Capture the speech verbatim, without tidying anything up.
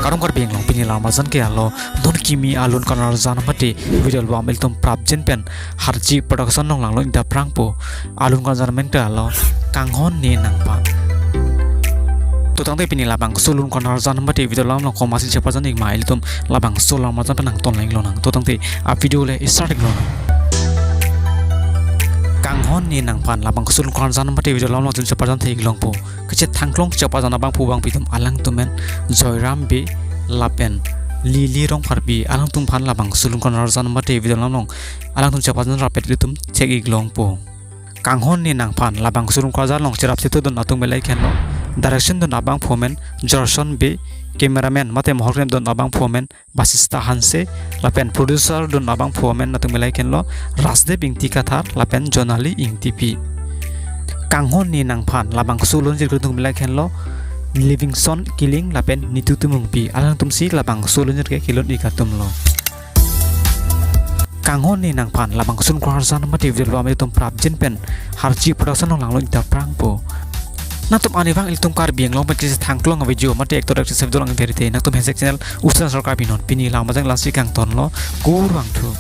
Kardom Karbi Anglong, pini lamarjan ke alo, non kimi alun karjan mate video album ilitum prapjin pen Harchi Production along langlo ingta prangpo. Alun karjan amen ke alo Kanghon Ne Nangphan. To tangte pini labangso alun karjan mate video album along komatsi cheparjan ik ma, ilitum labangso lamarjan pen nangton lang lonang. To tangte a video le start ik lonang. Kanghon Ne Nangphan labangso alun karjan mate video album along ilitum cheparjan thek ik longpo. Kachethangklong cheparjan abangphu abangpi atum alangtum amen Joyram Bey lapen Lily Rongpharpi, alangtum aphan labangso alun karjan mate video album along alangtum cheparjan rapet ilitum thek ik longpo. Kanghon Ne Nangphan labangso alun karjan along cherap chetudun atum ke lahei henlo. Direction dun abangphu amen Jorson Bey, cameraman mate mohor klemdun abangphu amen Basista Hanse, lapen producer dun abangphu amen atum ke lahei henlo Rajdev Ingti Kathar lapen Jonali Ingtipi. Kanghon Ne Nangphan labangso alun jirpo atum ke lahei henlo Livingstone Killing lapen Nitu Timungpi, alangtumsi labangso alun jir ke kelun ik atumlo. Kanghon Ne Nangphan labangso alun karjan mate video album ilitum prapjin pen Harchi Production along langlo ingta prangpo. Nangtum arnivang ilitum Karbi Anglong pen kachethangklong video mate actor actress video lang verite nangtum hesek channel Usen Sarkar pinon. Pini lamarjan lasi kangtonlo, kurvangthu.